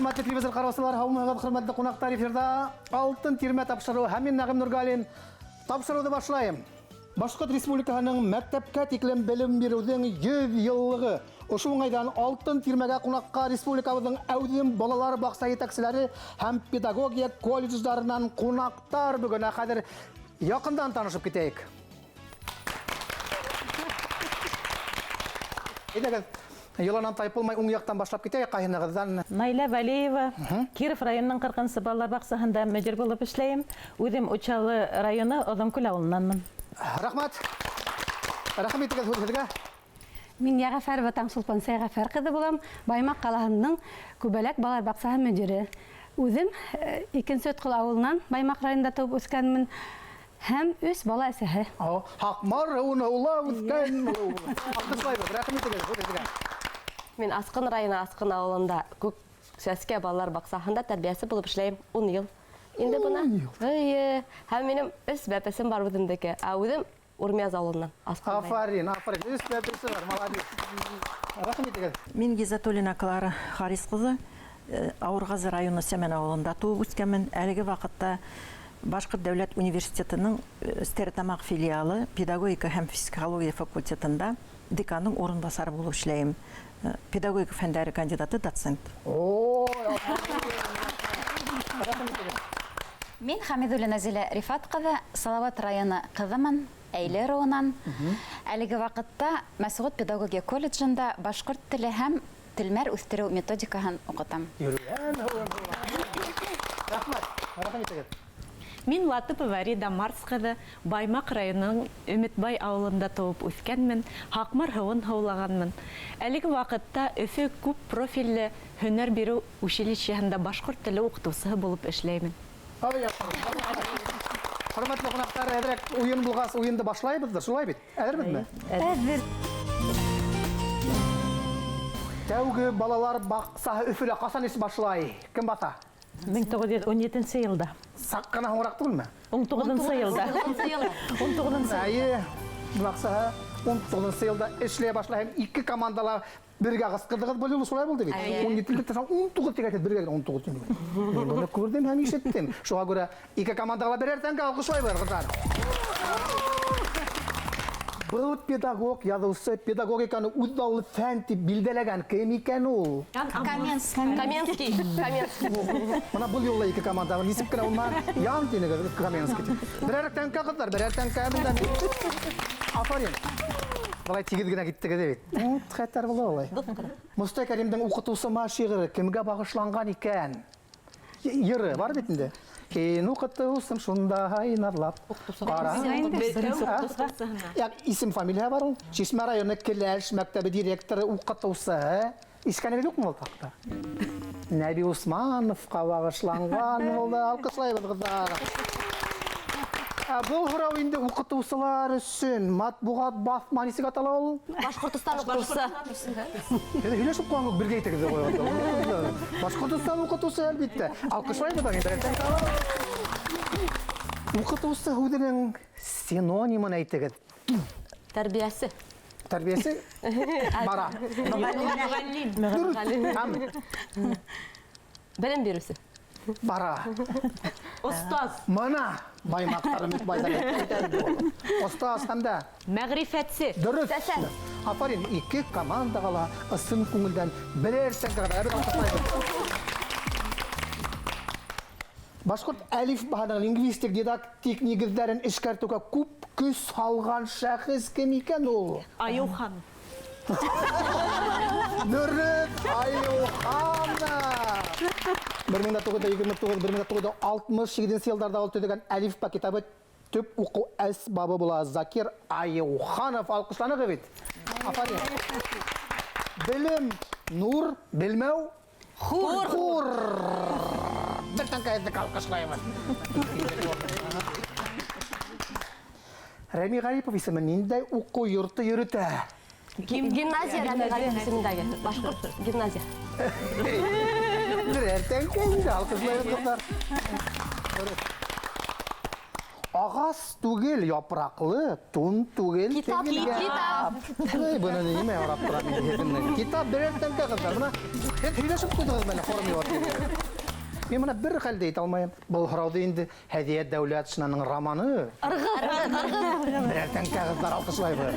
Хөрмәтле телевизор ҡараусылар, һаумыһығыҙ, хөрмәтле ҡунаҡтар, эфирҙа Алтын тирмә тапшырыуы һәм мин Нәғим Нургалин тапшырыуҙы башлайым. Башҡорт Республикаһының мәктәпкә тиклем белем биреүҙең 100 йыллығы. Ошо уңайҙан Алтын тирмәгә ҡунаҡҡа республикабыҙҙың әүҙем балалар баҡса етәкселәре һәм педагогия колледждарынан ҡунаҡтар бөгөн. Ә хәҙер яҡындан танышып китәйек. Әйҙәгеҙ, йоланан тайпылмай уң яҡтан башлап китәйек, ҡайһынығыҙҙан? Наилә Вәлиева, Киров районының 40-нсы балалар баҡсаһында мөдир булып эшләйем. Үҙем Учалы районы Оҙонкүл ауылынанмын. Рәхмәт. Рәхим итегеҙ һүҙ һеҙгә. Мин Йәғәфәрова Таңсулпан Сәйғәфәр ҡыҙы булам. Баймаҡ ҡалаһының Күбәләк балалар баҡсаһы мөдире. Үҙем Икенсе Өтҡол ауылынан Баймаҡ районында тыуып үҫкәнмен. Һәм өс бала әсәһе. Һаҡмар һыуын һыулап үҫкән. Алҡышлайбыҙ, рәхим итегеҙ, һүҙ һеҙгә. Мин Асҡын районы Асҡын ауылында Күк Сәскә балалар баҡсаһында тәрбиәсе булып эшләйем 10 йыл. Инде бына. Эйе. Һәм минең өс бәпесем бар үҙемдеке. Ә үҙем Урмияз ауылынан, Асҡын районы. Афарин, афарин. Өс бәпесе бар, молодец. Рәхим итегеҙ. Мин Гизатуллина Клара Харис ҡыҙы, Ауырғазы районы Сәмән ауылында тыуып үҫкәнмен. Әлеге ваҡытта Башҡорт дәүләт университетының Стәрлетамаҡ филиалы педагогика һәм психология факультетында декандың урынбаҫары булып эшләйем. Педагогика фәндәре кандидаты, доцент. Мин Хамидуллина Зилә Рифат ҡыҙы, Салават районы ҡыҙымын, Әйле ырыуынан. Әлеге ваҡытта Мәсғүт педагогия колледжында башҡорт теле һәм телмәр үҫтереү методикаһын уҡытам. Рәхмәт, рәхмәт итегеҙ. Мин Латыпова Рида Марс ҡыҙы, Баймаҡ районының Өмөтбай ауылында тыуып үҫкәнмен, Һаҡмар һыуын һыулағанмын. Әлеге ваҡытта Өфө күп профилле һөнәр биреү училищеһында башҡорт теле уҡытыусыһы булып эшләймен. Хөрмәтле ҡунаҡтар, әҙерәк уйын булғас, уйынды башлайбыҙҙыр, шулай бит? Әҙербеҙме? Әҙер. Тәүге балалар баҡсаһы Өфөлә ҡасан эш башлай? Кем баҫа? 1917 йылда. Саҡ ҡына һуңыраҡ түгелме? 19 йылда. 19 Әйе, баҡсаһы 19 йылда эшләй башлай һәм ике командала бергә ҡысҡырҙығыҙ, был юлы шулай булды бит. 17 тип 19 тигән бергә генә 19 тип. Мин быны күрҙем һәм ишеттем. Шуға күрә ике командала берәр тәңкә алҡышлайбыҙ, ҡыҙҙар. Был педагог, яҙыусы, педагогиканы үҙаллы фән тип билдәләгән кем икән ул? Каменский. Каменский. Каменский. Бына был юлы ике команда нисек кенә булмаһын, ян тинегеҙ Каменский тип. Берәр тәңкә, ҡыҙҙар, берәр тәңкә бында. Афарин. Былай тигеҙ генә киттегеҙ бит. Хәтәр була улай. Мостай Кәримдең уҡытыусыма шиғыры кемгә бағышланған икән? Йыры бар бит инде. Һин уҡытыусым шундай наҙлап. Ҡара. Исем фамилия бар ул. Шишмә районы Келәш мәктәбе директоры уҡытыусыһы. Ишкәнегеҙ юҡмы ул хаҡта? Нәби Усмановҡа бағышланған булды. Алҡышлайбыҙ, ҡыҙҙар. Был һорау инде уҡытыусылар өсөн. Матбуғат баҫма нисек атала ул? Башҡортостан уҡытыусы. Һөйләшеп ҡуйған бергә әйтегеҙ ҙә ҡуйған. Башҡортостан уҡытыусы, әлбиттә. Алҡышлайбыҙ инде. Уҡытыусы һүҙенең синонимын әйтегеҙ. Тәрбиәсе. Тәрбиәсе? Бара. Һәм Белем биреүсе. Бара. Остаз. Мына баймаҡтар, Өмөтбайҙар. Остаз һәм дә Мәғрифәтсе. Дөрөҫ. Сәсән. Афарин, ике командаға ла ысын күңелдән берәр тәңкә ҡәҙәр алҡышлайбыҙ. Башҡорт әлифбаһының лингвистик дидактик нигеҙҙәрен эшкәртеүгә күп көс һалған шәхес кем икән ул? Айыухан. Дөрөҫ, Айыухан. Бер мең дә туғыҙ йөҙ егерме туғыҙ, бер мең дә туғыҙ йөҙ алтмыш һигеҙенсе йылдарҙа ул төҙөгән әлифба китабы төп уҡыу әсбабы була. Закир Айыуханов алҡышланығыҙ бит. Афарин. Белем, нур, белмәү, Хур. Хур. Бер тәңкә һеҙҙе алҡышлайбыҙ. Рәми Ғарипов исемен ниндәй уҡыу йорто йөрөтә? Гимназия Рәми Ғарипов исемендәге. Башҡорт гимназия. Берәр тәңкә инде, алҡышлайбыҙ, ҡыҙҙар. Ағас Ағас түгел, япраҡлы, тун түгел. Китап. Китап. Эй, быны нимә һорап тора мин? Китап берәр тәңкә, ҡыҙҙар. Бына һеҙ һөйләшеп ҡуйҙығыҙ әле, хором яуап. Мин бына бер хәлде әйтә алмайым. Был һорауҙы инде Һәҙиә Дәүләтшинаның романы. Ырғыҙ. Берәр тәңкә, ҡыҙҙар, алҡышлайбыҙ.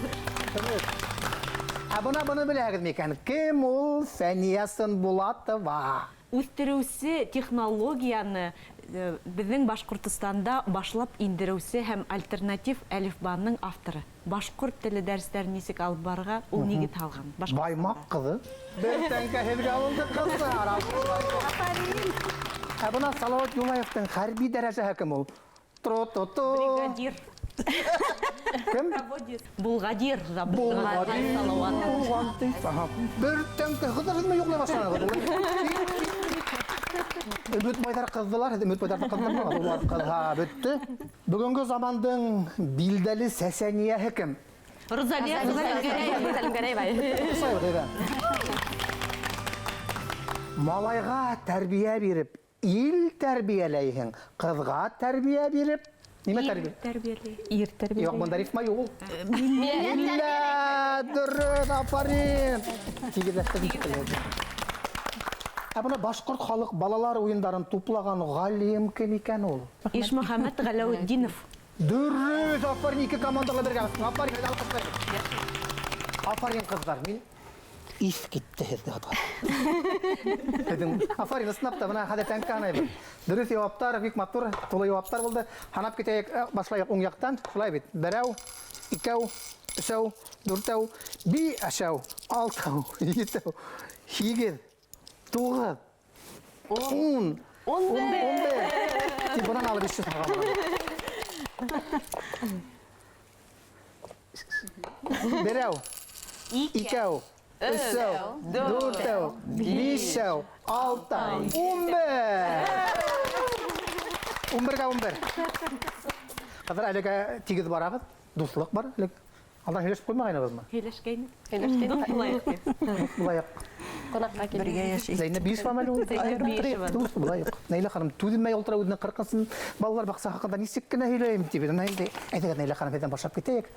Ә бына быны беләһегеҙ микән? Кем ул Фәниә Сынбулатова? Үҫтереүсе технологияны беҙҙең Башҡортостанда башлап индереүсе һәм альтернатив әлифбаның авторы. Башҡорт теле дәрестәрен нисек алып барырға, ул нигеҙ һалған. Баймаҡ ҡыҙы. Бер тәңкә һеҙгә алынды, ҡыҙҙар. Ә бына Салауат Юлаевтың хәрби дәрәжәһе кем ул? Тро-то-то. Бригадир. Кем? Булгадир. Булгадир. Булгадир. Бер тәңкә. Ҡыҙҙар, һеҙ юҡлай башланығыҙ. Өмөт байҙар ҡыҙҙылар, һеҙ өмөт байҙарҙы ҡыҙҙырмағыҙ. Улар ҡыҙһа бөттө. Бөгөнгө замандың билдәле сәсәнияһе кем? Розалия Сәлимгәрәева. Малайға тәрбиә биреп, ил тәрбиәләйһең, ҡыҙға тәрбиә биреп, нимә тәрбиә? Тәрбиәләй. Ир тәрбиәләй. Юҡ, бында рифма юҡ. Милләт, дөрөҫ, афарин. Тигеҙләштерҙем шикелле. Ә бына башҡорт халыҡ балалар уйындарын туплаған ғалим кем икән ул? Ишмөхәмәт Ғәләүетдинов. Дөрөҫ, афарин, ике командала бергә. Афарин, һеҙ алҡышлайбыҙ. Афарин, ҡыҙҙар, мин ис китте һеҙгә. Һеҙҙең афарин, ысынлап та, бына хәҙер тәңкә һанайбыҙ. Дөрөҫ яуаптар, бик матур, тулы яуаптар булды. Һанап китәйек, башлайыҡ уң яҡтан. Шулай бит. Берәү, икәү, өсәү, дүртәү, бишәү, алтау, етәү, һигеҙ, туғыҙ, ун, Ун бер. ун бер. Тик бынан алып өс йөҙ һалған. Берәү, икәү, өсәү, дүртәү, бишәү, алтау, ун бер. Ун бергә ун бер. Ҡыҙҙар, әлегә тигеҙ барағыҙ, дуҫлыҡ бар әлегә. Алдан һөйләшеп ҡуймағайнығыҙмы? Һөйләшкәйнек. Һөйләшкәйнек. Дуҫ булайыҡ тип. Дуҫ булайыҡ. Ҡунаҡҡа килеп. Бергә йәшәйек. Зәйнәп Биишева әле ул? Зәйнәп Биишева. Дуҫ булайыҡ. Наилә ханым түҙмәй ултыра үҙенең ҡырҡынсы балалар баҡсаһы хаҡында нисек кенә һөйләйем тип. Бына инде әйҙәгеҙ, Наилә ханым, һеҙҙән башлап китәйек.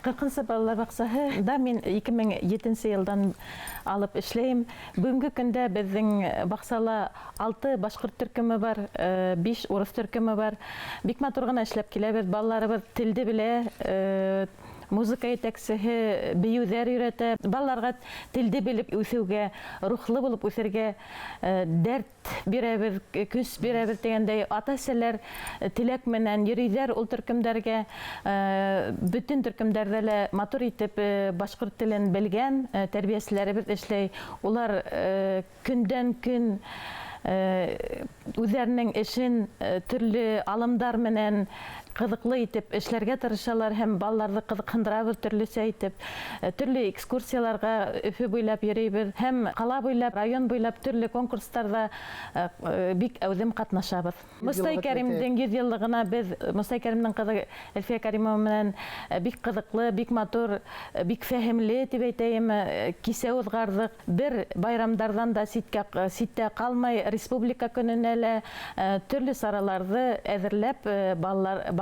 Ҡырҡынсы балалар баҡсаһы да мин ике мең етенсе йылдан алып эшләйем. Бөгөнгө көндә беҙҙең баҡсала 6 башҡорт төркөмө бар, 5 урыҫ төркөмө бар. Бик матур ғына эшләп киләбеҙ. Балаларыбыҙ телде белә, музыка етәксеһе бейеүҙәр өйрәтә. Балаларға телде белеп үҫеүгә, рухлы булып үҫергә, дәрт бирәбеҙ, көс бирәбеҙ тигәндәй. Ата-әсәләр теләк менән йөрөйҙәр ул төркөмдәргә. Бөтөн төркөмдәрҙә лә матур итеп, башҡорт телен белгән, тәрбиәселәребеҙ эшләй. Улар, көндән көн, үҙҙәренең эшен, төрлө алымдар менән ҡыҙыҡлы итеп эшләргә тырышалар һәм балаларҙы ҡыҙыҡһындырабыҙ төрлөсә итеп. Төрлө экскурсияларға Өфө буйлап йөрөйбөҙ һәм ҡала буйлап, район буйлап төрлө конкурстарҙа, бик әүҙем ҡатнашабыҙ. Йөҙ Мостай йыллыҡ Кәримдең йөҙ йыллығына беҙ Мостай Кәримдең ҡыҙы Әлфиә Кәримова менән, бик ҡыҙыҡлы, бик матур, бик фәһемле тип әйтәйем, кисә уҙғарҙыҡ. Бер байрамдарҙан да ситтә ҡалмай, республика көнөнә лә, төрлө сараларҙы әҙерләп,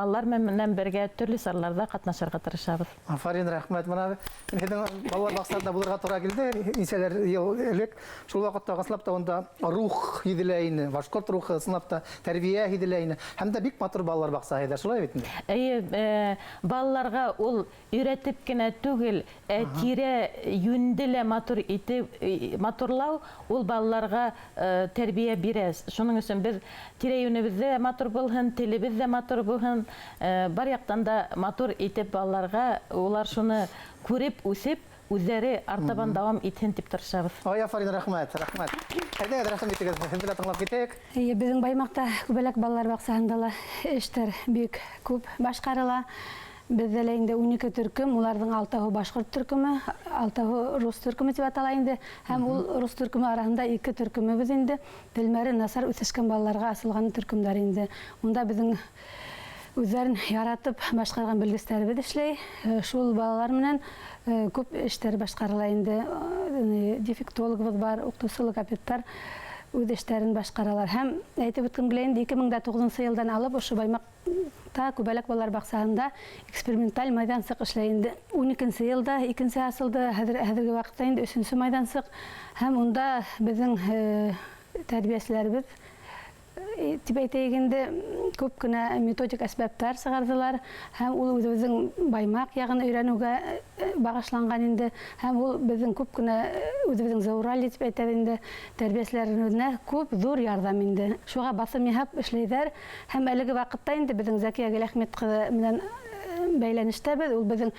балалар менән бергә төрлө сараларҙа ҡатнашырға тырышабыҙ. Афарин, рәхмәт. Бына һеҙҙең балалар баҡсаһында булырға тура килде нисәләр йыл элек. Шул ваҡытта ысынлап та унда рух һиҙелә ине, башҡорт рухы ысынлап та тәрбиә һиҙелә ине. Һәм дә бик матур балалар баҡсаһы ине, шулай бит инде? Эйе, балаларға ул өйрәтеп кенә түгел, тирә йүнде лә матур итеп, матурлау ул балаларға, тәрбиә бирә. Шуның өсөн беҙ тирә йүнебеҙ ҙә матур булһын, телебеҙ ҙә матур булһын, бар яҡтан да матур итеп балаларға улар шуны күреп үҫеп, үҙҙәре артабан дауам итһен тип тырышабыҙ. Ай, афарин, рәхмәт, рәхмәт. Әйҙәгеҙ, рәхим итегеҙ, һеҙ белән тыңлап китәйек. Эйе, беҙҙең Баймаҡта Күбәләк балалар баҡсаһында ла эштәр бик күп башҡарыла. Беҙҙә лә инде 12 төркөм, уларҙың алтауы башҡорт төркөмө, алтауы рус төркөмө тип атала инде. Һәм ул рус төркөмө араһында 2 төркөмөбөҙ инде. Телмәре насар үҫешкән балаларға асылған төркөмдәр инде. Унда беҙҙең үҙҙәрен яратып башҡарған белгестәребеҙ эшләй. Шул балалар менән, күп эштәр башҡарыла инде. Дефектологыбыҙ бар, уҡытыусы логопедтар үҙ эштәрен башҡаралар. Һәм әйтеп үткем килә инде, ике мең дә туғыҙынсы йылдан алып ошо Баймаҡ ваҡытта Күбәләк балалар баҡсаһында эксперименталь майҙансыҡ эшләй инде. 12 йылда икенсе асылды, хәҙерге ваҡытта инде өсөнсө майҙансыҡ. Һәм унда беҙҙең тәрбиәселәребеҙ тип әйтәйек инде, күп кенә методик әсбаптар сығарҙылар, һәм ул үҙебеҙҙең Баймаҡ яғын өйрәнеүгә бағышланған инде, һәм ул беҙҙең күп кенә үҙебеҙҙең Зауралье тип әйтәбеҙ инде, тәрбиәселәребеҙенә күп ҙур ярҙам инде. Шуға баҫым яһап эшләйҙәр, һәм әлеге ваҡытта инде беҙҙең Зәкиә Гөләхмәт ҡыҙы менән бәйләнештәбеҙ, ул беҙҙең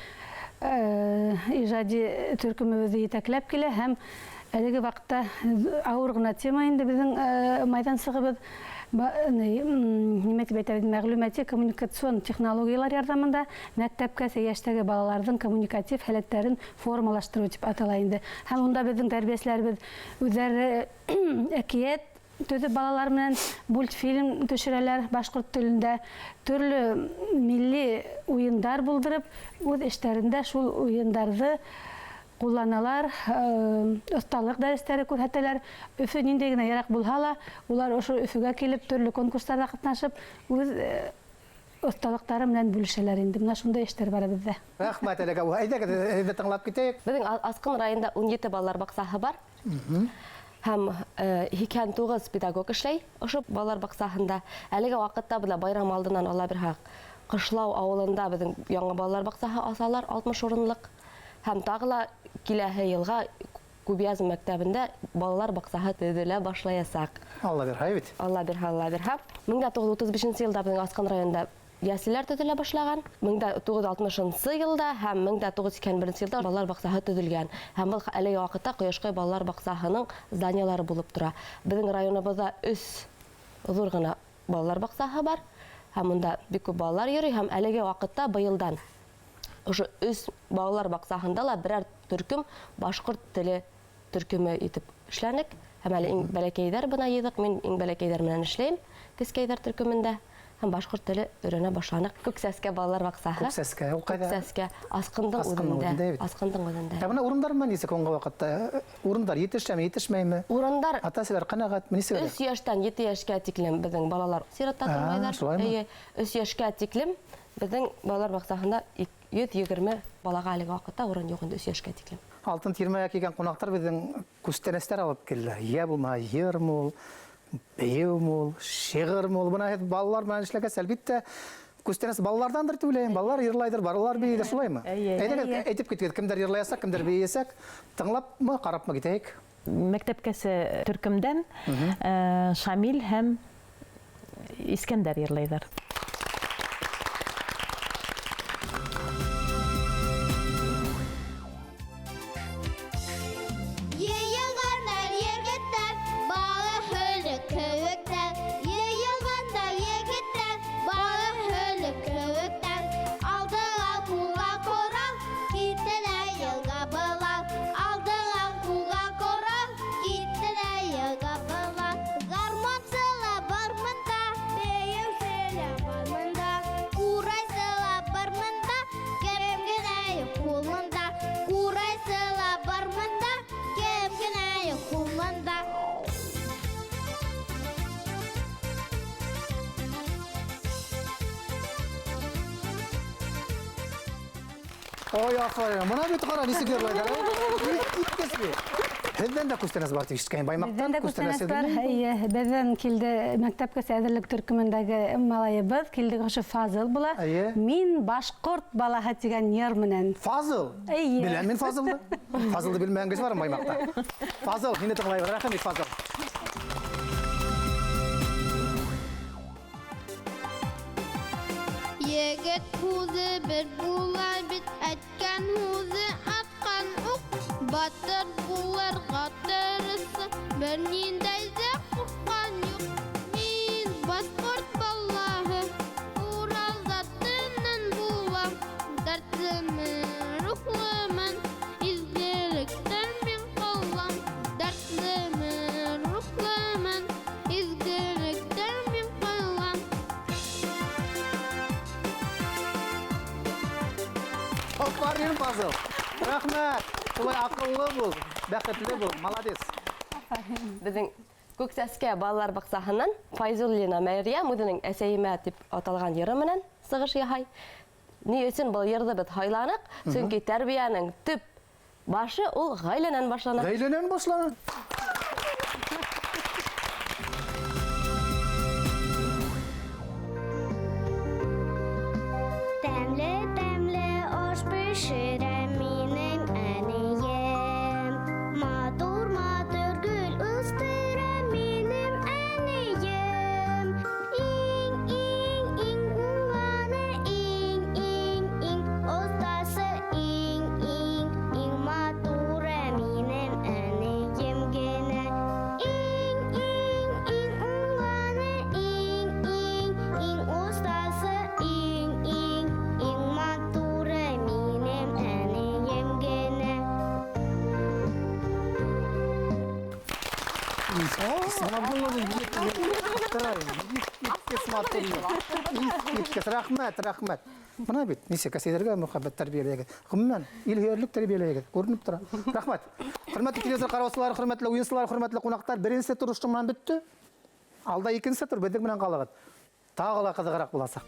ижади төркөмөбөҙҙө етәкләп килә, һәм әлеге ваҡытта ауыр ғына тема инде беҙҙең майҙансығыбыҙ. Нимә тип әйтәбеҙ, мәғлүмәти коммуникацион технологиялар ярҙамында мәктәпкәсә йәштәге балаларҙың коммуникатив һәләттәрен формалаштырыу тип атала инде. Һәм унда беҙҙең тәрбиәселәребеҙ үҙҙәре әкиәт төҙөп балалар менән мультфильм төшөрәләр башҡорт телендә, төрлө милли уйындар булдырып, үҙ эштәрендә шул уйындарҙы ҡулланалар, оҫталыҡ дәрестәре күрһәтәләр. Өфө ниндәй генә йыраҡ булһа ла, улар ошо Өфөгә килеп төрлө конкурстарҙа ҡатнашып, үҙ оҫталыҡтары менән бүлешәләр инде. Бына шундай эштәр бар беҙҙә. Рәхмәт, әлегә. Әйҙәгеҙ, һеҙҙе тыңлап китәйек. Беҙҙең Асҡын районында 17 балалар баҡсаһы бар. Һәм 89 педагог эшләй ошо балалар баҡсаһында. Әлеге ваҡытта бына байрам алдынан Алла бирһә, Ҡышлау ауылында беҙҙең яңы балалар баҡсаһы асалар, 60 урынлыҡ. Һәм тағы ла киләһе йылға Күбйәз мәктәбендә балалар баҡсаһы төҙөлә башлаясаҡ. Алла бирһә бит. Алла бирһә, Алла бирһә. 1935 йылда беҙҙең Асҡын районында йәслеләр төҙөлә башлаған. 1960 йылда һәм 1981 йылда балалар баҡсаһы төҙөлгән. Һәм был әлеге ваҡытта Ҡояшҡай балалар баҡсаһының зданиялары булып тора. Беҙҙең районыбыҙҙа 3 ҙур ғына балалар баҡсаһы бар. Һәм унда бик күп балалар йөрөй. Һәм әлеге ваҡытта быйылдан ошо 3 балалар баҡсаһында ла берәр төркөм башҡорт теле төркөмө итеп эшләнек. Һәм әле иң бәләкәйҙәр бына йыйҙыҡ. Мин иң бәләкәйҙәр менән эшләйем кескәйҙәр төркөмөндә. Һәм башҡорт теле өйрәнә башланыҡ. Күк Сәскә балалар баҡсаһы. Күк Сәскә, ул ҡайҙа? Күк Сәскә, Асҡындың үҙендә. Асҡындың үҙендә. Ә бына урындар менән нисек һуңғы ваҡытта? Урындар етешәме, етешмәйме? Урындар ата-әсәләр ҡәнәғәтме, нисек? 3 йәштән 7 йәшкә тиклем беҙҙең балалар сиратта тормайҙар. Эйе, 3 йәшкә тиклем беҙҙең балалар баҡсаһында 120 балаға әлеге ваҡытта урын юҡ инде 3 йәшкә тиклем. Алтын тирмәгә килгән ҡунаҡтар беҙҙең күстәнәстәр алып килделәр. Йә булмаһа йырмы ул, бейеүме ул, шиғырмы ул. Бына һеҙ балалар менән эшләгәс, әлбиттә, күстәнәс балаларҙандыр тип уйлайым. Балалар йырлайҙыр, балалар бейейҙер, шулаймы? Эйе. Әйҙәгеҙ, әйтеп китегеҙ, кемдәр йырлаясаҡ, кемдәр бейейәсәк? Тыңлапмы, ҡарапмы китәйек? Мәктәпкәсә төркөмдән, Шамил һәм Искәндәр йырлайҙар. Ой, афарин. Бына бит ҡара, нисек йырлайҙар, ә? Киткәс бит. Һеҙҙән дә күстәнәс бар тип ишеткәйем. Баймаҡтан Беҙҙән дә күстәнәс күстәнәс бар. һеҙҙең? Эйе, беҙҙән килде мәктәпкәсә әҙерлек төркөмөндәге малайыбыҙ, килде ошо Фазыл була. Эйе. Мин башҡорт балаһы тигән йыр менән. Фазыл? Эйе. Беләм мин Фазылды. Фазылды белмәгән кеше бармы Баймаҡта? Фазыл, һине тыңлайбыҙ. Рәхим ит, Фазыл. Егет һүҙе бер була бит, әйткән һүҙе атҡан уҡ. Батыр булырға тырышып, бер ниндәй ҙә ҡурҡҡан юҡ. Мин башҡорт балаһы, Урал затынан булам. Дәртлемен, рухлымын, изгелектәр мин ҡылам. Дәртлемен, рухлымын, изгелектәр мин ҡылам. Афарин, Фазыл. Рәхмәт. Улай аҡыллы бул, бәхетле бул. Молодец. Беҙҙең Күк Сәскә балалар баҡсаһынан Файзуллина Мәрйәм үҙенең Әсәйемә тип аталған йыры менән сығыш яһай. Ни өсөн был йырҙы беҙ һайланыҡ? Сөнки тәрбиәнең төп башы ул ғаиләнән башлана. Ғаиләнән башлана. Тәмле-тәмле аш пешерә минең әнием. Матур-матур гөл үҫтерә минең әнием. Иң, иң, иң уңғаны, иң, иң, иң оҫтасы, иң, иң, иң матуры минең әнием генә. Иң, иң, иң уңғаны, иң, иң, иң оҫтасы, иң, иң, иң матуры минең әнием генә. Рәхмәт, рәхмәт. Бына бит, нисек әсәйҙәргә мөхәббәт тәрбиәләйһегеҙ. Ғөмүмән, илһөйәрлек тәрбиәләйһегеҙ, күренеп тора. Рәхмәт. Хөрмәтле телевизор ҡараусылар, хөрмәтле уйынсылар, хөрмәтле ҡунаҡтар, беренсе тур ошо менән бөттө. Алда икенсе тур беҙҙең менән ҡалығыҙ. Тағы ла ҡыҙығыраҡ буласаҡ.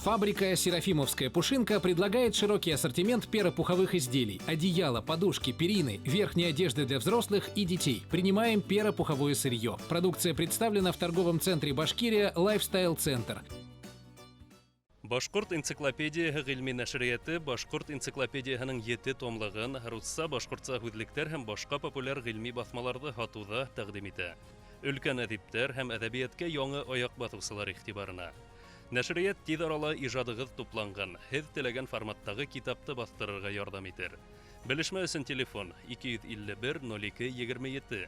Фабрика «Серафимовская пушинка» предлагает широкий ассортимент перопуховых изделий, одеяла, подушки, перины, верхней одежды для взрослых и детей. Принимаем перопуховое сырье. Продукция представлена в торговом центре «Башкирия» «Лайфстайл Центр». Башҡорт энциклопедияһы ғилми нәшриәте Башҡорт энциклопедияһының 7 томлығын русса, башҡортса һүҙлектәр һәм башҡа популяр ғилми баҫмаларҙы һатыуҙа тәҡдим итә. Өлкән әҙиптәр һәм әҙәбиәткә яңы аяҡ баҫыусылар иғтибарына. Нәшриәт тиҙ арала ижадығыҙ тупланған, һеҙ теләгән форматтағы китапты баҫтырырға ярҙам итер. Белешмә өсөн телефон 251 02 27.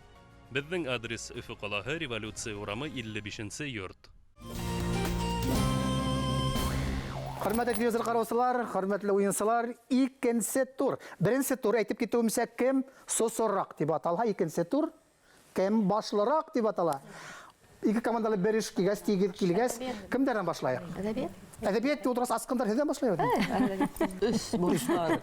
Беҙҙең адрес Өфө ҡалаһы, Революция урамы 55 йорт. Хөрмәтле телевизор ҡараусылар, хөрмәтле уйынсылар, икенсе тур. Беренсе тур әйтеп китеүемсә, кем сосораҡ тип аталһа, икенсе тур кем башлыраҡ тип атала. Ике командалы бер эш килгәс, тигеҙ килгәс, кемдәрҙән башлайыҡ? Әҙәбиәт. Әҙәбиәт тип ултырғас, асҡындар һеҙҙән башлайбыҙ. Өс бурыслар.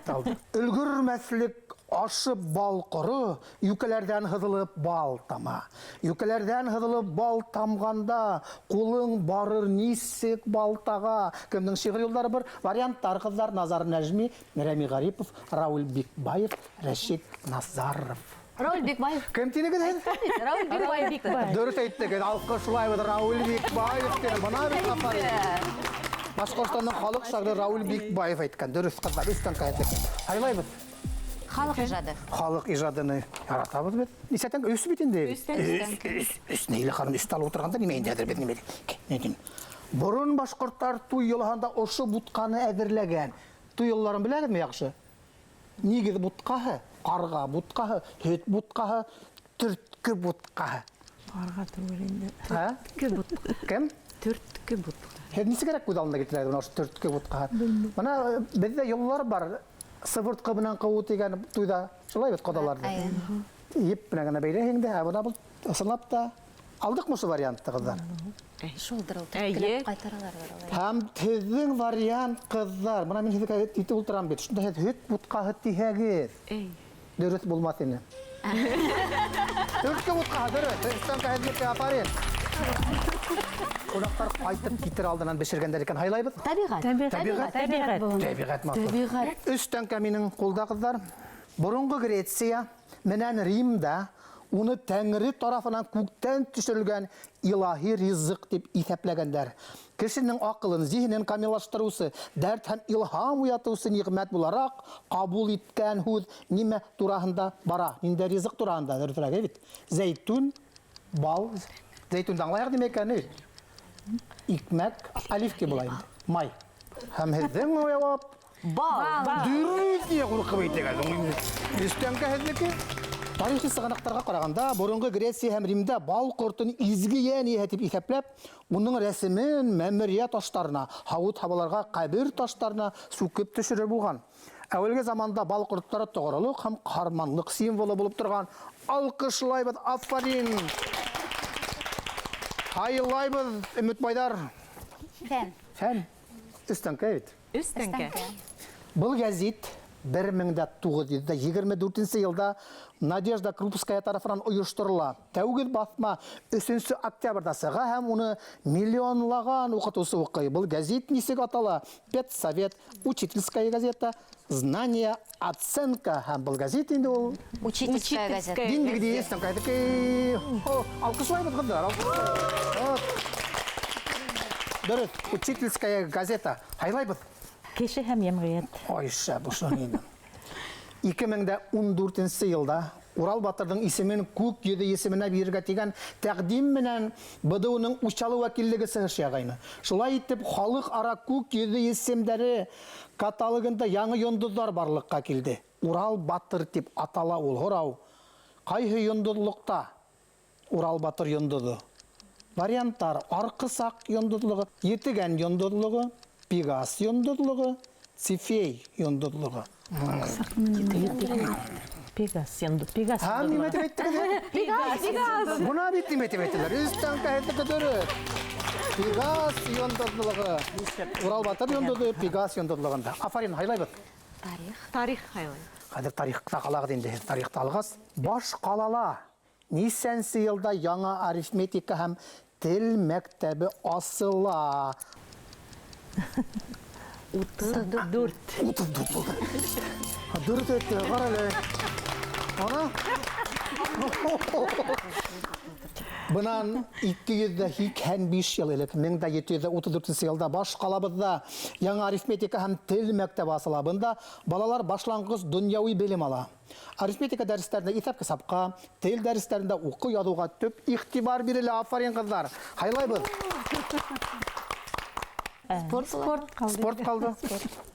Өлгөрмәҫлек ашып бал ҡоро, йүкәләрҙән һыҙылып бал тама. Йүкәләрҙән һыҙылып бал тамғанда, ҡулың барыр нисек балтаға. Кемдең шиғыр юлдары бер? Варианттар ҡыҙҙар: Назар Нәжми, Рәми Ғарипов, Рауль Бикбаев, Рәшит Назаров. Рауль Бикбаев. Кем тинегеҙ һеҙ? Рауль Бикбаев. Дөрөҫ әйттегеҙ, алҡышлайбыҙ Рауль Бикбаев тине. Бына бит афарин. Башҡортостандың халыҡ шағиры Рауль Бикбаев әйткән. Дөрөҫ, ҡыҙҙар, өҫтән ҡайтып. Һайлайбыҙ. Халыҡ ижады. Халыҡ ижадыны яратабыҙ беҙ. Нисәтән? Өс бит инде. Өстән, өстән. Өс, өс, Нәйлә ханым өстә алып ултырғанда нимә инде хәҙер беҙ нимә? Ни тим? Борон башҡорттар туй йолаһында ошо бутҡаны әҙерләгән. Туй йолаларын беләгеҙме яҡшы? Нигеҙ бутҡаһы, ҡарға бутҡаһы, һөт бутҡаһы, төрткө бутҡаһы. Ҡарға түгел инде. Ә? Төрткө бутҡа. Кем? Төрткө бутҡа. Һеҙ нисегерәк күҙ алдына килтерәгеҙ бына ошо төрткө бутҡаһы? Белмәйем. Бына беҙҙә йолалар бар. Сывыртҡы менән ҡыуыу тигән туйҙа шулай бит ҡоҙаларҙы. Әйе. Еп менән генә бәйләйһең дә, ә бына был ысынлап та алдыҡмы ошо вариантты, ҡыҙҙар? Шулдыр ул, Әйе. төрткөләп ҡайтаралар улай. Һәм һеҙҙең вариант, ҡыҙҙар, бына мин һеҙгә итеп ултырам бит. Шунда һеҙ һөт бутҡаһы тиһәгеҙ. Эй. Дөрөҫ булмаҫ ине. Төрткө бутҡаһы дөрөҫ. Өстән һеҙҙеке афарин. Ҡунаҡтар ҡайтып китер алдынан бешергәндәр икән, һайлайбыҙ. Тәбиғәт. Тәбиғәт. Тәбиғәт. Тәбиғәт матур. Тәбиғәт. Өс тәңкә минең ҡулда, ҡыҙҙар. Боронғо Греция менән Римда уны тәңре тарафынан күктән төшөрөлгән илаһи ризыҡ тип иҫәпләгәндәр. Кешенең аҡылын, зиһенен камиллаштырыусы, дәрт һәм илһам уятыусы ниғмәт булараҡ ҡабул иткән һүҙ нимә тураһында бара? Ниндәй ризыҡ тураһында? Дөрөҫөрәге бит. Зәйтүн, бал. Зәйтүнде аңлайыҡ нимә икәнен бит. Икмәк, оливки була инде. Май. Һәм һеҙҙең яуап Бал. Дөрөҫ, ни ҡурҡып әйтәгеҙ? Өҫтәңке һеҙҙеке. Тарихи сығанаҡтарға ҡарағанда, боронғо Греция һәм Римдә бал ҡортон изге йән эйәһе тип иҫәпләп, уның рәсемен мәмерйә таштарына, һауыт-һабаларға, ҡәбер таштарына сүкеп төшөрөр булған. Әүәлге заманда бал ҡорттары тоғролоҡ һәм ҡаһарманлыҡ символы булып торған. Алҡышлайбыҙ, афарин! Һайлайбыҙ, Өмөтбайҙар. Фән. Фән. Өҫтәңке бит. Өҫтәңке. Был гәзит 1924 йылда Надежда Крупская тарафынан ойошторола. Тәүге баҫма 3 октябрҙа сыға һәм уны миллионлаған уҡытыусы уҡый. Был гәзит нисек атала? Педсовет, учительская газета, Знание, оценка. Һәм был гәзит инде ул Учительская газета. Диндеге дейесің, қайдыки. Алҡышлайбыҙ, ҡыҙҙар. Дөрөҫ, учительская газета. Һайлайбыҙ. Кеше һәм йәмғиәт. Ой, шәп, ошоно инде. 2014 йылда Урал Батырҙың исемен күк йөҙө исеменә бирергә тигән тәҡдим менән БДУ-ның Учалы вәкиллеге сығыш яғайны. Шулай итеп, халыҡ-ара күк йөҙө исемдәре каталогында яңы йондоҙҙар барлыҡҡа килде. Урал Батыр тип атала ул. Һорау: ҡайһы йондоҙлоҡта Урал Батыр йондоҙо? Варианттар: Арҡысаҡ йондоҙлоғо, Етегән йондоҙлоғо, Пегас йондоҙлоғо, Цефей йондоҙлоғо. Пегас йондоҙ, Пегас Һәм нимә тип әйттегеҙ? Пегас, Пегас. Бына бит нимә тип әйттеләр. Өстән ҡәһәтле дөрөҫ. Пегас йондоҙлоғо. Урал Батыр йондоҙо Пегас йондоҙлоғонда. Афарин, һайлайбыҙ. Тарих. Тарих һайлай. Хәҙер тарихта ҡалағыҙ инде. Тарихта алғас, баш ҡалала нисәнсе йылда яңы арифметика һәм тел мәктәбе асыла? 34. 34 булды. Дөрөҫ әйтте, ҡара әле. Ана. Бынан 285 йыл элек, 1734 йылда баш ҡалабыҙҙа яңы арифметика һәм тел мәктәбе асыла. Бында балалар башланғыс донъяуи белем ала. Арифметика дәрестәрендә иҫәп-хисапҡа, тел дәрестәрендә уҡыу-яҙыуға төп иғтибар бирелә. Афарин, ҡыҙҙар. Һайлайбыҙ. Спорт, спорт ҡалды. Спорт ҡалды.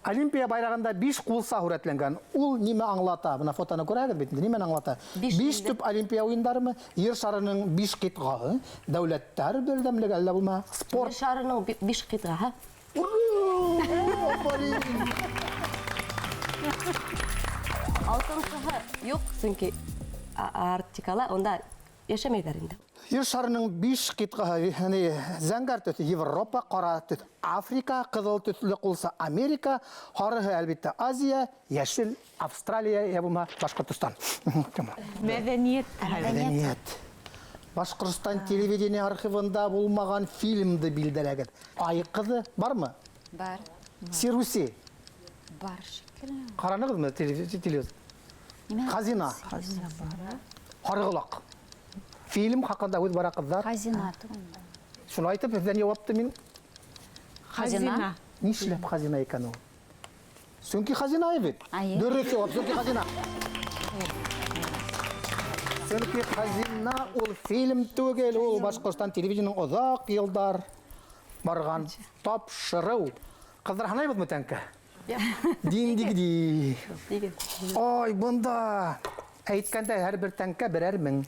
Олимпия байрағында 5 ҡулса һүрәтләнгән. Ул нимә аңлата? Бына фотоны күрәгеҙ бит инде. Нимәне аңлата? 5 төп Олимпия уйындарымы? Ер шарының 5 ҡитғаһы, дәүләттәр берҙәмлеге әллә булма? Спорт. Ер шарының 5 ҡитғаһы. Ура! Алтынсыһы юҡ, сөнки Арктикала унда йәшәмәйҙәр инде. Ер шарының 5 ҡитғаһы, ягъни зәңгәр төҫ Европа, ҡара төҫ Африка, ҡыҙыл төҫлө ҡулса Америка, һарыһы әлбиттә Азия, йәшел Австралия, йә булмаһа Башҡортостан. Мәҙәниәт. Мәҙәниәт. Башҡортостан телевидение архивында булмаған фильмды билдәләгеҙ. Ай ҡыҙы бармы? Бар. Сируси. Бар шикелле. Ҡаранығыҙмы телевизор? Нимә? Хазина. Хазина бар. Һарығолаҡ. Фильм хаҡында һүҙ бара, ҡыҙҙар. Хазина түгелме? Шуны әйтеп, һеҙҙән яуапты мин. Хазина. Нишләп хазина икән ул? Сөнки хазина бит. Әйе. Дөрөҫ яуап, сөнки хазина. Сөнки хазина ул фильм түгел, ул Башҡортостан телевидениеның оҙаҡ йылдар барған тапшырыу. Ҡыҙҙар, һанайбыҙмы тәңкә? Диндигди. Ой, бында әйткәндә һәр бер тәңкә берәр мең.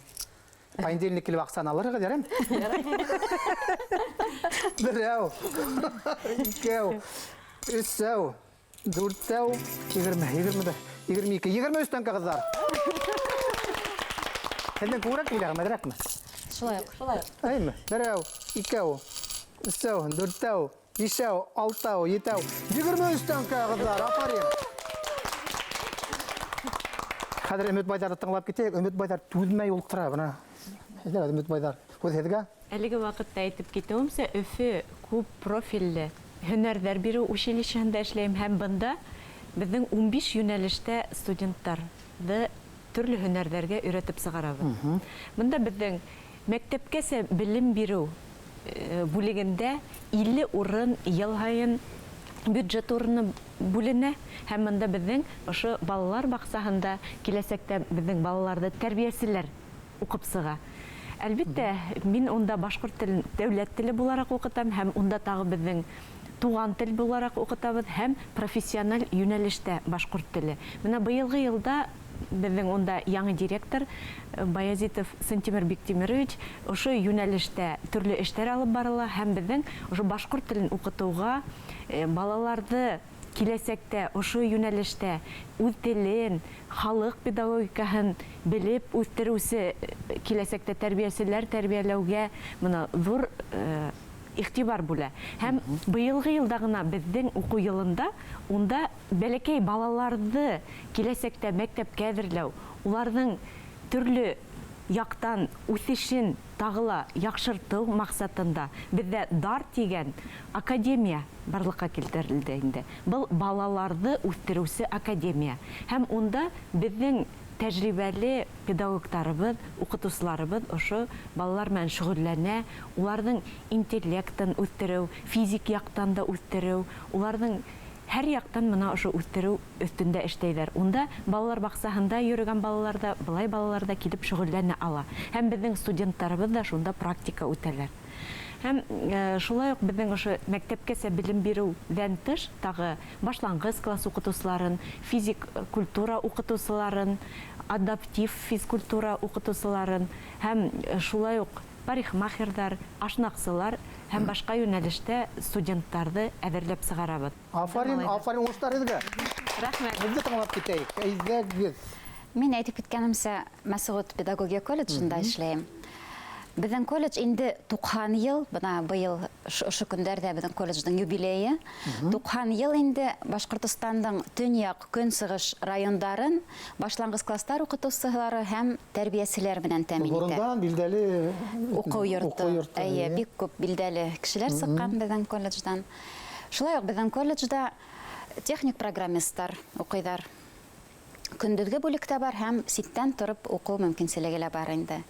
Понедельник килеп аҡсаны алырһығыҙ, яраймы? Берәү, икәү, өсәү, дүртәү, егерме, егерме бер, егерме ике, егерме өс тәңкә, ҡыҙҙар. Һеҙҙең күберәк киләме, әҙерәкме? Шулай уҡ. Шулай уҡ. Әйме? Берәү, икәү, өсәү, дүртәү, бишәү, алтау, етәү, егерме өс тәңкә, ҡыҙҙар. Афарин. Хәҙер Өмөт байҙарҙы тыңлап китәйек. Өмөт байҙар түҙмәй ултыра бына. Әйҙә, Өмөт байҙар, һүҙ һеҙгә. Әлеге ваҡытта әйтеп китеүемсә, Өфө күп профилле һөнәрҙәр биреү училищеһында эшләйем һәм бында беҙҙең 15 йүнәлештә студенттарҙы төрлө һөнәрҙәргә өйрәтеп сығарабыҙ. Бында беҙҙең мәктәпкәсә белем биреү бүлегендә 50 урын йыл һайын бюджет урыны бүленә һәм бында беҙҙең ошо балалар баҡсаһында киләсәктә беҙҙең балаларҙы тәрбиәселәр уҡып сыға. Әлбиттә, мин унда башҡорт телен дәүләт теле булараҡ уҡытам һәм унда тағы беҙҙең туған тел булараҡ уҡытабыҙ һәм профессиональ йүнәлештә башҡорт теле. Бына быйылғы йылда беҙҙең унда яңы директор Баязитов Сантимер Биктимирович ошо йүнәлештә төрлө эштәр алып барыла һәм беҙҙең ошо башҡорт телен уҡытыуға балаларҙы киләсәктә ошо йүнәлештә үҙ телен, халыҡ педагогикаһын белеп үҫтереүсе киләсәктә тәрбиәселәр тәрбиәләүгә бына ҙур иғтибар бүлә. Һәм быйылғы йылда ғына беҙҙең уҡыу йылында унда бәләкәй балаларҙы киләсәктә мәктәпкә әҙерләү, уларҙың төрлө яҡтан үҫешен тағы ла яҡшыртыу маҡсатында беҙҙә ДАР тигән академия барлыҡҡа килтерелде инде. Был балаларҙы үҫтереүсе академия. Һәм унда беҙҙең тәжрибәле педагогтарыбыҙ, уҡытыусыларыбыҙ ошо балалар менән шөғөлләнә, уларҙың интеллектын үҫтереү, физик яҡтан да үҫтереү, уларҙың һәр яҡтан мына ошо үҫтереү өҫтөндә эшләйҙәр. Унда балалар баҡсаһында йөрөгән балалар ҙа, былай балалар ҙа килеп шөғөлләнә ала. Һәм беҙҙең студенттарыбыҙ ҙа шунда практика үтәләр. Һәм шулай уҡ беҙҙең ошо мәктәпкәсә белем биреүҙән тыш тағы башланғыс класс уҡытыусыларын, физик культура уҡытыусыларын, адаптив физкультура уҡытыусыларын һәм шулай уҡ парикмахерҙар, ашнаҡсылар һәм башҡа йүнәлештә студенттарҙы әҙерләп сығарабыҙ. Афарин, афарин, уңыштар һеҙгә. Рәхмәт. Беҙҙе тыңлап китәйек. Әйҙәгеҙ. Мин әйтеп киткәнемсә, Мәсғүт педагогия колледжында эшләйем. Беҙҙең колледж инде 90 йыл, бына быйыл ошо көндәрҙә беҙҙең колледждың юбилейы. 90 йыл инде Башҡортостандың төньяҡ, көнсығыш райондарын башланғыс класстар уҡытыусылары һәм тәрбиәселәр менән тәьмин итә. Борондан билдәле уҡыу йорто. Эйе, бик күп билдәле кешеләр сыҡҡан беҙҙең колледждан. Шулай уҡ беҙҙең колледжда техник программисттар уҡыйҙар. Көндөҙгө бүлектә бар һәм ситтән тороп уҡыу мөмкинселеге лә бар инде.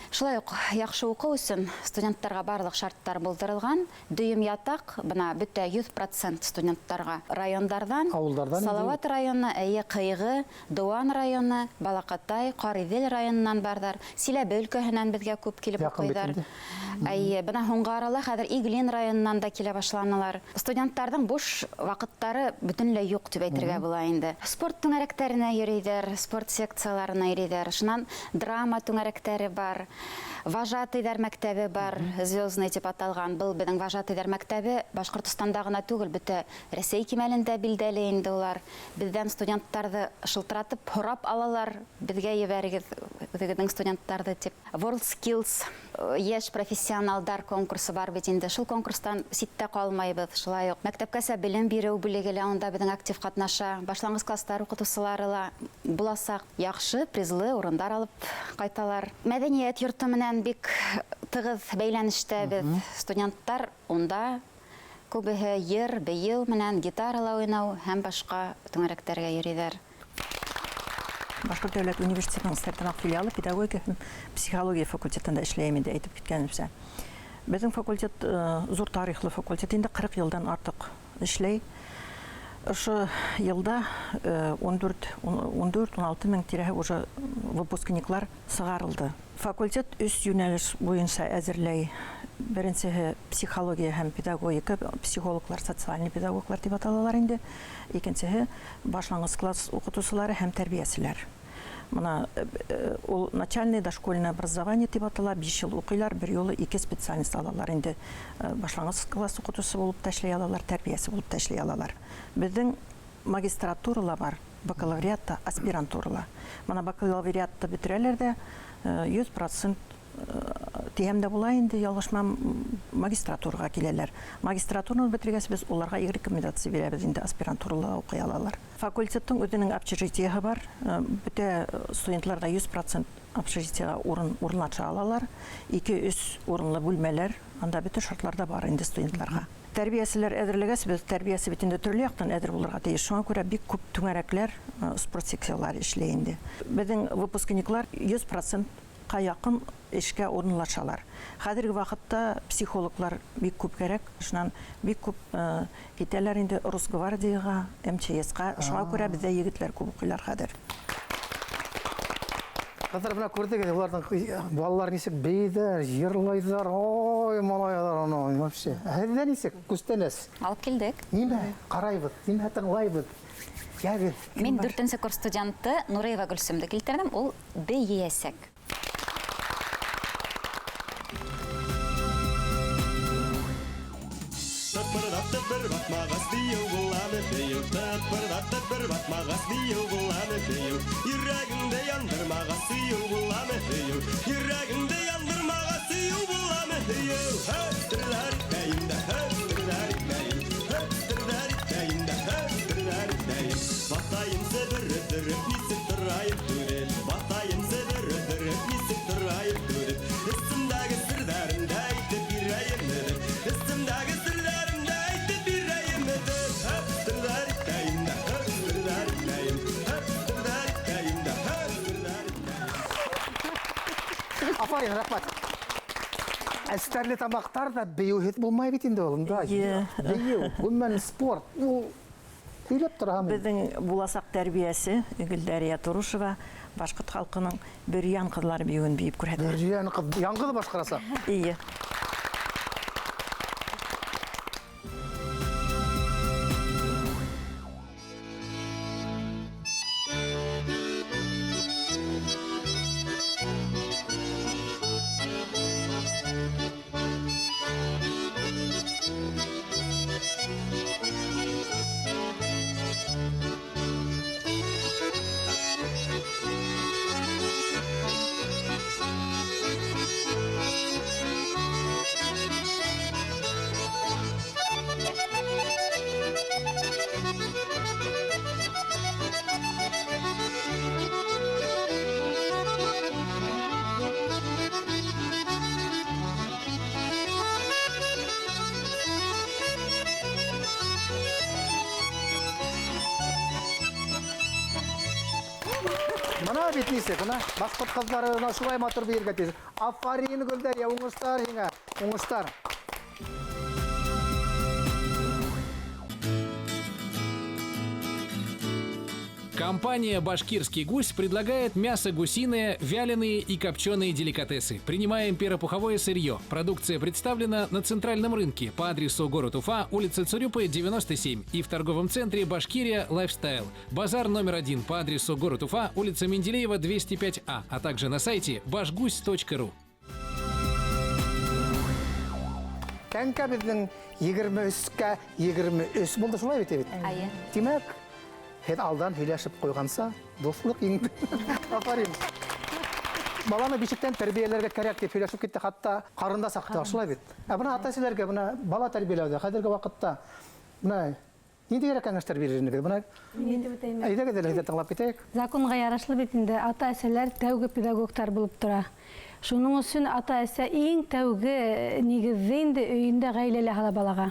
Шулай уҡ яҡшы уҡыу өсөн студенттарға барлыҡ шарттар булдырылған. Дөйөм ятаҡ, бына бөтә 100% студенттарға райондарҙан, ауылдарҙан, Салауат районы, эйе, Ҡыйғы, Дыуан районы, Балаҡатай, Ҡариҙел районынан барҙар. Силәбе өлкәһенән беҙгә күп килеп уҡыйҙар. Эйе, бына һуңғы арала хәҙер Иглин районынан да килә башланылар. Студенттарҙың буш ваҡыттары бөтөнләй юҡ тип әйтергә була инде. Спорт түңәрәктәренә йөрөйҙәр, спорт секцияларына йөрөйҙәр. Шунан драма түңәрәктәре бар. Вожатыйҙар мәктәбе бар, Звездный тип аталған. Был беҙҙең вожатыйҙар мәктәбе Башҡортостанда ғына түгел, бөтә Рәсәй кимәлендә билдәле инде улар. Беҙҙән студенттарҙы шылтыратып һорап алалар, беҙгә ебәрегеҙ үҙегеҙҙең студенттарҙы тип. World Skills йәш профессионалдар конкурсы бар бит инде. Шул конкурстан ситтә ҡалмайбыҙ. Шулай уҡ мәктәпкәсә белем биреү бүлеге лә унда беҙҙең актив ҡатнаша. Башланғыс класстар уҡытыусылары ла буласаҡ яҡшы призлы урындар алып ҡайталар. Мәҙәниәт йорто менән бик тығыҙ бәйләнештә беҙ. Студенттар унда күбеһе йыр, бейеү менән, гитарала уйнау һәм башҡа түңәрәктәргә йөрөйҙәр. Башҡорт дәүләт университетының Стәрлетамаҡ филиалы педагогика һәм психология факультетында эшләйем инде, әйтеп киткәнемсә. Беҙҙең факультет ҙур тарихлы факультет, инде 40 йылдан артыҡ эшләй. Ошо йылда 14-16 мең тирәһе уже выпускниклар сығарылды. Факультет өс йүнәлеш буйынса әҙерләй. Беренсеһе психология һәм педагогика, психологлар, социальный педагоглар тип аталалар инде. Икенсеһе башланғыс класс уҡытыусылары һәм тәрбиәселәр. Мына ул начальное дошкольное образование тип атала, 5 йыл уҡыйлар, бер юлы 2 специальность алалар инде. Башланғыс класс уҡытыусы булып та эшләй алалар, тәрбиәсе булып та эшләй алалар. Беҙҙең магистратура ла бар, бакалавриат та, аспирантура ла. Мына бакалавриатты бөтөрәләр ҙә 100% тиһәм дә була инде, ялғышмам, магистратураға киләләр. Магистратураны бөтөргәс беҙ уларға рекомендация бирәбеҙ инде, аспирантурала уҡый алалар. Факультеттың үҙенең общежитиеһы бар. Бөтә студентлар да 100% общежитиеға урынлаша алалар. 2-3 урынлы бүлмәләр, анда бөтә шартлар да бар инде студентларға. Тәрбиәселәр әҙерләгәс, беҙ тәрбиәсе бит инде төрлө яҡтан әҙер булырға тейеш. Шуңа күрә бик күп түңәрәкләр, спорт секциялары эшләй инде. Беҙҙең выпускниклар 100%-ҡа яҡын эшкә урынлашалар. Хәҙерге ваҡытта психологлар бик күп кәрәк. Шунан бик күп китәләр инде Росгвардияға, МЧС-ҡа. Шуңа күрә беҙҙә егетләр күп уҡыйлар хәҙер. Ҡыҙҙар, бына күрҙегеҙ, уларҙың балалар нисек бейҙәр, йырлайҙар, ой, малайҙар, аны, вообще. Һеҙҙә нисек күстәнәс? Алып килдек. Нимә ҡарайбыҙ, нимә тыңлайбыҙ? Йәгеҙ. Мин 4-нсе курс студенты Нуриева Гөлсөмдө килтерҙем, ул бейейәсәк. Тыпырҙатып бер батмағас бейеү буламы бейеү, тыпырҙатып бер батмағас бейеү буламы бейеү, йөрәгеңде яндырмағас сөйөү буламы һөйөү, йөрәгеңде яндырмағас сөю буламы һөйөү? Һөптерләр итәйем дә, һөптерләр итәйем, һөптерләр итәйем дә, һөптерләр итәйем. Батайым себер өҙҙөрөп, нисек торайым түҙеп, батайым себер өҙҙөрөп, нисек торайым түҙеп. Өҫтөмдәге серҙәремде әйтеп бирәйем өҙөп, өҫтөмдәге серҙәремде әйтеп бирәйем өҙөп. Һөптерләр итәйем дә, һөптерләр итәйем, һөптерләр итәйем дә, һөптерләр итәйем. Афарин, рәхмәт. Стәрлетамаҡтар ҙа бейеүһеҙ булмай бит инде ул. Бейеү, ғөмүмән спорт, ул һөйләп тораһың. Беҙҙең буласаҡ тәрбиәсе Гөлдәрия Турушева башҡорт халҡының Бөрйән ҡыҙлары бейеүен бейеп күрһәтә. Бөрйән ҡыҙ, яңғыҙ башҡарасаҡ. Эйе. Бына бит нисек, бына башҡорт ҡыҙҙары бына шулай матур бейергә тейеш. Афарин, Гөлдәрия, уңыштар һиңә, уңыштар. Компания «Башкирский гусь» предлагает мясо гусиное, вяленые и копченые деликатесы. Принимаем перопуховое сырье. Продукция представлена на центральном рынке по адресу город Уфа, улица Цурюпы, 97 и в торговом центре «Башкирия Лайфстайл». Базар номер 1 по адресу город Уфа, улица Менделеева, 205А, а также на сайте башгусь точка ру. Тәңкә беҙҙең егерме өскә егерме өс булды, шулай бит, бит? Эйе. Тимәк, һеҙ алдан һөйләшеп ҡуйғанса, дуҫлыҡ еңде. Афарин. Баланы бишектән тәрбиәләргә кәрәк тип һөйләшеп китте, хатта ҡарында саҡта, шулай бит. Ә бына ата-әсәләргә бына бала тәрбиәләүҙә хәҙерге ваҡытта бына ниндәйерәк кәңәштәр бирер инегеҙ? Бына Мин әйтеп үтәйем. Әйҙәгеҙ әле, һеҙҙе тыңлап китәйек. Законға ярашлы бит инде ата-әсәләр тәүге педагогтар булып тора. Шуның өсөн ата-әсә иң тәүге нигеҙҙе инде өйөндә ғаиләлә һала балаға.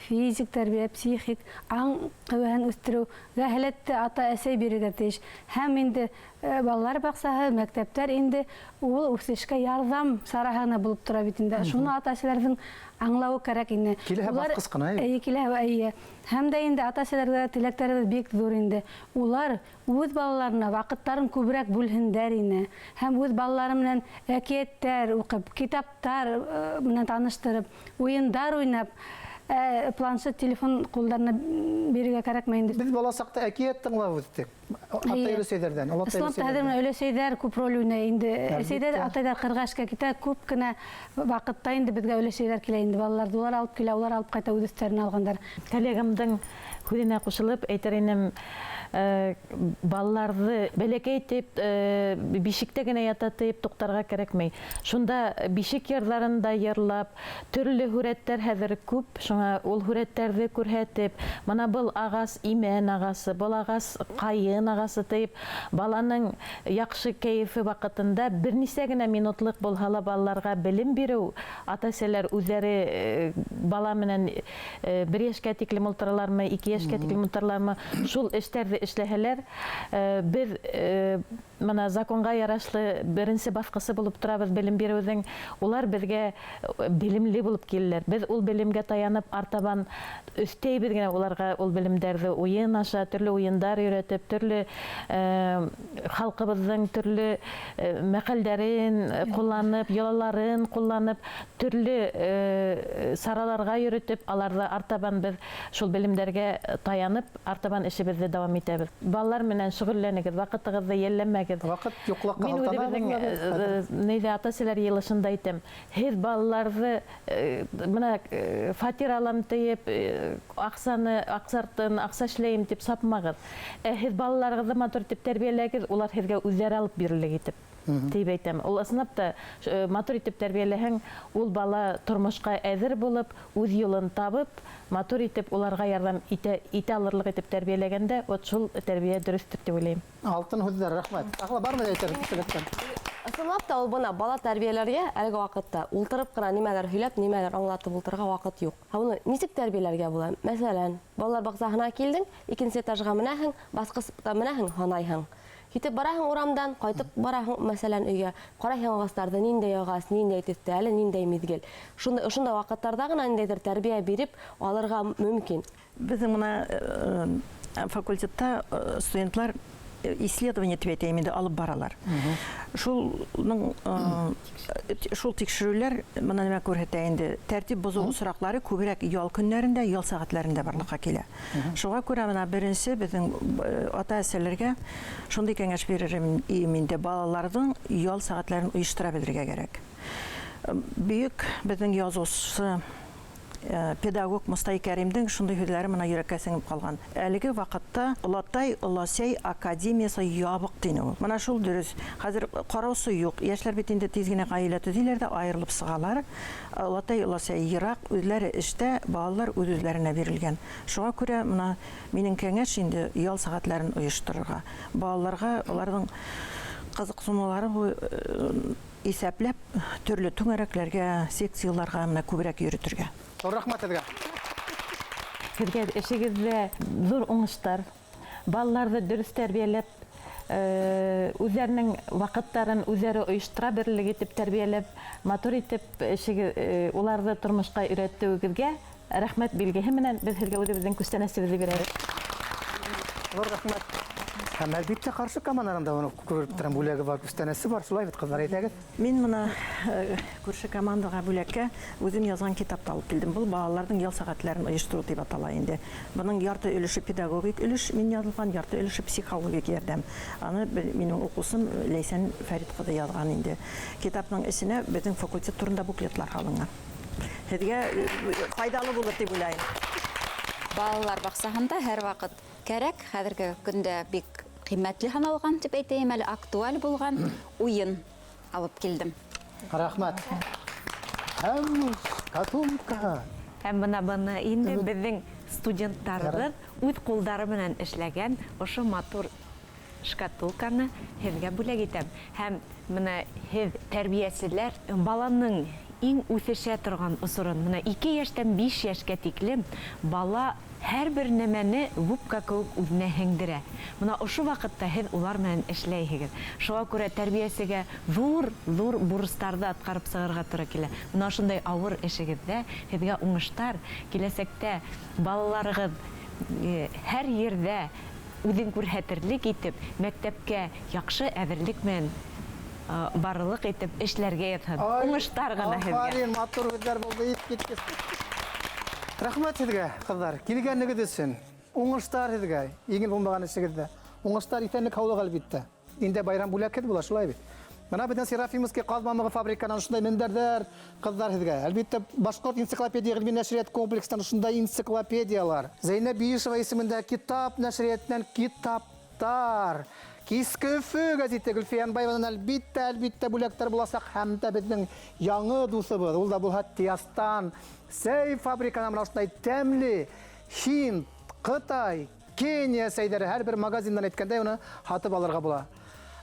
Физик тәрбиә, психик, аң ҡеүәһен үҫтереү һәләтте ата-әсәй бирергә тейеш. Һәм инде балалар баҡсаһы, мәктәптәр инде ул үҫешкә ярҙам сараһы ғына булып тора бит инде. Шуны ата-әсәләрҙең аңлауы кәрәк инде. Киләһе Улар баҫҡыс ҡына, әйе. Эйе, киләһе, эйе. Һәм дә инде ата-әсәләргә теләктәребеҙ бик ҙур инде. Улар үҙ балаларына ваҡыттарын күберәк бүлһендәр ине. Һәм үҙ балалары менән әкиәттәр уҡып, китаптар менән таныштырып, уйындар уйнап, планшет, телефон ҡулдарына бирергә кәрәкмәй инде. Беҙ бала саҡта әкиәт тыңлап үҫтек. Атай Эйе. өләсәйҙәрҙән, олатай Ысынлап та, хәҙер өләсәйҙәрҙән. менә өләсәйҙәр күп роль уйнай инде. Әлбиттә. Әсәйҙәр, атайҙар ҡырға эшкә китә, күп кенә ваҡытта инде беҙгә өләсәйҙәр килә инде. Балаларҙы улар алып килә, улар алып ҡайта, үҙ өҫтәренә алғандар. Коллегамдың һүҙенә ҡушылып әйтер инем, балаларҙы бәләкәй тип, бишектә генә ята тип туҡтарға кәрәкмәй. Шунда бишек йырҙарын да йырлап, төрлө һүрәттәр хәҙер күп, шуңа ул һүрәттәрҙе күрһәтеп, мына был ағас имән ағасы, был ағас ҡайын ағасы тип, баланың яҡшы кәйефе ваҡытында бер нисә генә минутлыҡ булһа ла балаларға белем биреү, ата-әсәләр үҙҙәре бала менән бер йәшкә тиклем ултыралармы, ике йәшкә тиклем ултыралармы, шул эштәрҙе эшләһәләр, беҙ мына законға ярашлы беренсе баҫҡысы булып торабыҙ белем биреүҙең, улар беҙгә белемле булып киләләр. Беҙ ул белемгә таянып артабан өҫтәйбеҙ генә уларға ул белемдәрҙе уйын аша, төрлө уйындар өйрәтеп, төрлө халҡыбыҙҙың төрлө мәҡәлдәрен ҡулланып, йолаларын ҡулланып, төрлө сараларға йөрөтөп, аларҙы артабан беҙ шул белемдәргә таянып, артабан эшебеҙҙе дауам итәбеҙ. Балалар менән шөғөлләнегеҙ, ваҡытығыҙҙы йәлләмәгеҙ. Ваҡыт юҡлыҡҡа Мин һылтана үҙебеҙҙең, башланы. нейҙә ата-әсәләр йыйылышында әйтәм. Һеҙ балаларҙы бына фатир алам тиеп, аҡсаны, аҡсартын, аҡса эшләйем тип сапмағыҙ. Һеҙ балаларығыҙҙы матур итеп тәрбиәләгеҙ, улар һеҙгә үҙҙәре алып бирерлек итеп. Тип әйтәм. Ул ысынлап та матур итеп тәрбиәләһәң, ул бала тормошҡа әҙер булып, үҙ юлын табып, матур итеп уларға ярҙам итә алырлыҡ итеп тәрбиәләгәндә, вот шул тәрбиә дөрөҫтөр тип уйлайым. Алтын һүҙҙәр, рәхмәт. Тағы ла бармы әйтер теләктән? Ысынлап та ул бына бала тәрбиәләргә әлеге ваҡытта ултырып ҡына нимәлер һөйләп, нимәлер аңлатып ултырырға ваҡыт юҡ. Ә уны нисек тәрбиәләргә була? Мәҫәлән, балалар баҡсаһына килдең, икенсе этажға менәһең, басҡыста менәһең, һанайһың. Китеп бараһың урамдан, ҡайтып бараһың, мәҫәлән, өйгә. Ҡарайһың ағастарҙы, ниндәй ағас, ниндәй төҫтә, әле ниндәй миҙгел. Ошондай ваҡыттарҙа ғына ниндәйҙер тәрбиә биреп алырға мөмкин. Беҙҙең бына факультетта студентлар исследование тип әйтәйем инде алып баралар. Шул тикшерүләр бына нимә күрһәтә инде? Тәртип боҙоу осраҡлары күберәк ял көннәрендә, ял сәғәтләрендә барлыҡҡа килә. Шуға күрә бына беренсе беҙҙең ата-әсәләргә шундай кәңәш бирер идем инде, балаларҙың ял сәғәтләрен ойоштора белергә кәрәк. Бөйөк беҙҙең яҙыусы, педагог Мостай Кәримдең шундай һүҙҙәре бына йөрәккә сеңеп ҡалған. Әлеге ваҡытта Олатай Оласәй академиясы ябыҡ тине ул. Бына шул дөрөҫ. Хәҙер ҡараусы юҡ. Йәшләр бит инде тиҙ генә ғаилә төҙөйләр ҙә айырылып сығалар. Олатай Оласәй йыраҡ, үҙләре эштә, балалар үҙ-үҙләренә бирелгән. Шуға күрә бына минең кәңәш инде ял сәғәтләрен ойошторорға. Балаларға уларҙың ҡыҙыҡсыныулары бу иҫәпләп төрлө түңәрәкләргә, секцияларға менә күберәк йөрөтөргә. Ҙур рәхмәт һеҙгә. Һеҙгә эшегеҙҙә ҙур уңыштар, балаларҙы дөрөҫ тәрбиәләп, үҙҙәренең ваҡыттарын үҙҙәре ойоштора берлек итеп тәрбиәләп, матур итеп уларҙы тормошҡа өйрәтеүегеҙгә рәхмәт билгеһе менән беҙ һеҙгә үҙебеҙҙең күстәнәсебеҙҙе бирәбеҙ. Ҙур рәхмәт. Һәм әлбиттә ҡаршы команданың да уны күреп торам, бүләге бар, күстәнәсе бар, шулай бит, ҡыҙҙар, әйтәгеҙ. Мин бына күрше командаға бүләккә үҙем яҙған китапты алып килдем. Был балаларҙың ял сәғәтләрен ойоштороу тип атала инде. Бының ярты өлөшө педагогик өлөш, мин яҙылған, ярты өлөшө психологик ярҙам. Аны минең уҡыусым Ләйсән Фәрит ҡыҙы яҙған инде. Китапның эсенә беҙҙең факультет турында буклетлар һалынған. Һеҙгә файҙалы булыр тип уйлайым. Балалар баҡсаһында һәр ваҡыт кәрәк, хәҙерге көндә бик ҡиммәтле һаналған тип әйтәйем әле, актуаль булған уйын алып килдем. Рәхмәт. Һәм шкатулка. Һәм бына быны инде беҙҙең студенттарыбыҙ үҙ ҡулдары менән эшләгән ошо матур шкатулканы һеҙгә бүләк итәм. Һәм бына һеҙ тәрбиәселәр баланың иң үҫешә торған осорон, бына 2 йәштән 5 йәшкә тиклем бала һәр бер нәмәне губка кеүек үҙенә һеңдерә. Бына ошо ваҡытта һеҙ улар менән эшләйһегеҙ. Шуға күрә тәрбиәсегә ҙур-ҙур бурыстарҙы атҡарып сығырға тура килә. Бына ошондай ауыр эшегеҙҙә һеҙгә уңыштар, киләсәктә балаларығыҙ һәр ерҙә үҙен күрһәтерлек итеп, мәктәпкә яҡшы әҙерлек менән барырлыҡ итеп эшләргә яҙһын. Ай, Уңыштар ғына һеҙгә. Афарин, матур һүҙҙәр булды, иҫ киткес. Рәхмәт һеҙгә, ҡыҙҙар, килгәнегеҙ өсөн. Уңыштар һеҙгә, еңел булмаған эшегеҙҙә. Уңыштар, иҫәнлек, һаулыҡ әлбиттә. Инде байрам бүләкһеҙ була, шулай бит. Бына беҙҙең Серафимовский ҡаҙ мамығы фабриканан ошондай мендәрҙәр, ҡыҙҙар һеҙгә. Әлбиттә, Башҡорт энциклопедия ғилми нәшриәт комплекстан ошондай энциклопедиялар. Зәйнәб Биишева исемендә китап нәшриәтенән китаптар. Киске Өфө гәзите Гөлфиә Янбаеванан әлбиттә, әлбиттә бүләктәр буласаҡ. Һәм дә беҙҙең яңы дуҫыбыҙ, ул да булһа Тиастан сәй фабриканан бына ошондай тәмле Һинд, Ҡытай, Кения сәйҙәре һәр бер магазиндан әйткәндәй уны һатып алырға була.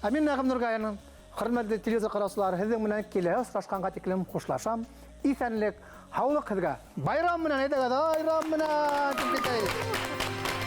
Ә мин Нәғим Нурғаяның хөрмәтле телевизор ҡараусылар, һеҙҙең менән киләһе осрашҡанға тиклем хушлашам. Иҫәнлек, һаулыҡ һеҙгә. Байрам менән, әйҙәгеҙ, байрам менән! Тип китәйек.